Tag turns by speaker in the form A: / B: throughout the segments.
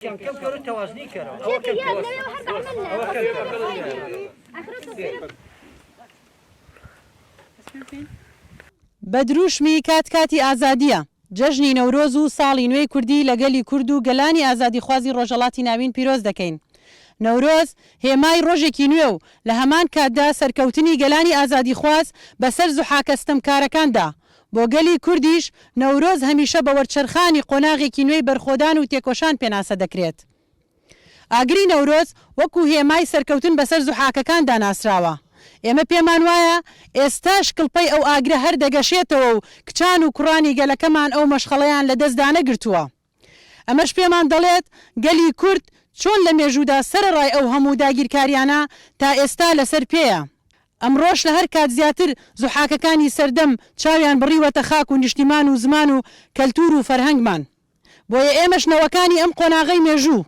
A: بە درووشمی کات کاتی ئازادییە، جەژنی نەورۆز و ساڵی نوێی کوردی لە گەلی کورد و گەلانی ئازادیخوازی ڕۆژهەڵاتی ناوین پیرۆز دەکەین. نەورۆز هێمای ڕۆژێکی نوێ و لە هەمان کاتدا سەرکەوتنی گەلانی ئازادیخواز بەسەر زوحاکە ستەمکارەکاندا، بۆ گەلی کوردیش نەورۆز هەمیشە بە وەرچەرخانی قۆناغێکی نوێی بەرخۆدان و تێکۆشان پێناسە دەکرێت. ئاگری نەورۆز وەکو هێمای سەرکەوتن بەسەر زوحاکەکاندا ناسراوە. ئێمە پێمان وایە ئێستاش کڵپەی ئەو ئاگرە هەر دەگەشێتەوە و کچان و کوڕانی گەلەکەمان ئەو مەشخەڵەیان لەدەست دانەگرتووە. ئەمەش پێمان دەڵێت گەلی کورد چۆن لە مێژوودا سەرەڕای ئەو هەموو داگیرکاریانە تا ئێستا لەسەر پێیە. ئەمڕۆش لە هەر کات زیاتر زوحاکەکانی سەردەم چاویان بڕیوەتە خاک و نیشتیمان و زمان و کەلتوور و فەرهەنگمان. بۆیە ئێمەش نەوەکانی ئەم قۆناغەی مێژوو،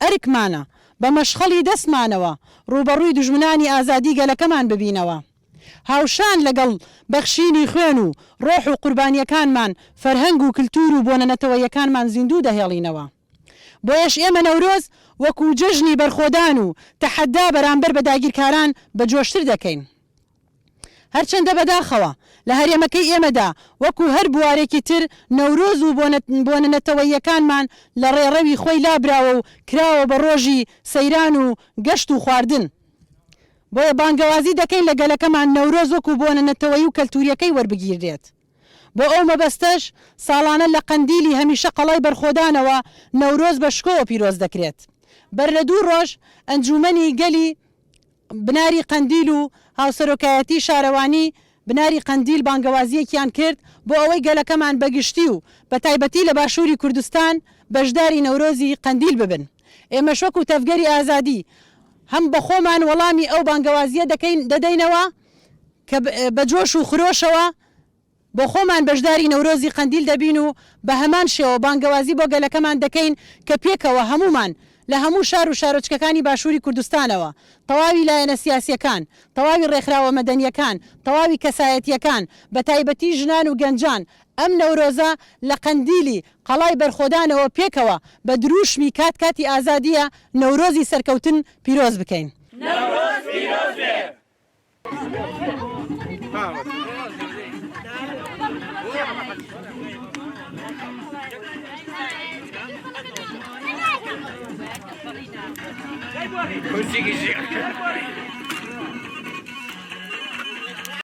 A: ئەرکمانە بە مەشخەڵی دەستمانەوە ڕووبەڕووی دوژمنانی ئازادی گەلەکەمان ببینەوە. هاوشان لەگەڵ بەخشینی خوێن و ڕۆح و قوربانییەکانمان فەرهەنگ و کلتوور و بۆنە نەتەوەییەکانمان زیندوو دەهێڵینەوە. بۆیەش ئێمە نەورۆز وەکوو جەژنی بەرخۆدان و تەحەدا بەرامبەر بە داگیرکاران بەجۆشتر دەکەین. هەرچەندە بەداخەوە لە هەرێمەکەی ئێمەدا وەکو هەر بوارێکی تر نەورۆز و بۆنە نەتەوەییەکانمان لە ڕێڕەوی خۆی لابراوە و کراوە بە ڕۆژی سەیران و گەشت و خواردن. بۆیە بانگەوازی دەکەین لە گەلەکەمان نەورۆز وەکو بۆنە نەتەوەیی و کەلتورییەکەی وەربگیررێت. بۆ ئەو مەبەستەش ساڵانە لە قەندیلی هەمیشە قەڵای بەرخۆدانەوە نەورۆز بە شکۆوە پیرۆز دەکرێت. بەر لە دوو ڕۆژ ئەنجوومەنی گەلی بناری قەندیل و هاوسەرۆکایەتی شارەوانی بناری قەندیل بانگەوازییەکیان کرد بۆ ئەوەی گەلەکەمان بە گشتی و بە تایبەتی لە باشووری کوردستان بەشداری نەورۆزی قەندیل ببن. ئێمەش وەکو تەڤگەری ئازادی هەم بە خۆمان وەڵامی ئەو بانگەوازییە دەکەین دەدەینەوە کە بە جۆش و خرۆشەوە بۆ خۆمان بەشداری نەورۆزی قەندیل دەبین و بە هەمان شێوە بانگەوازی بۆ گەلەکەمان دەکەین کە پێکەوە هەموومان لە هەموو شار و شارۆچکەکانی باشووری کوردستانەوە تەواوی لایەنە سیاسیەکان، تەواوی ڕێکخراوە مەدەنیەکان، تەواوی کەسایەتیەکان، بە تایبەتی ژنان و گەنجان ئەم نەورۆزە لە قەندیلی قەڵای بەرخۆدانەوە پێکەوە بە درووشمی کات کاتی ئازادیە نەورۆزی سەرکەوتن پیرۆز بکەین.
B: نەورۆز پیرۆز بێ.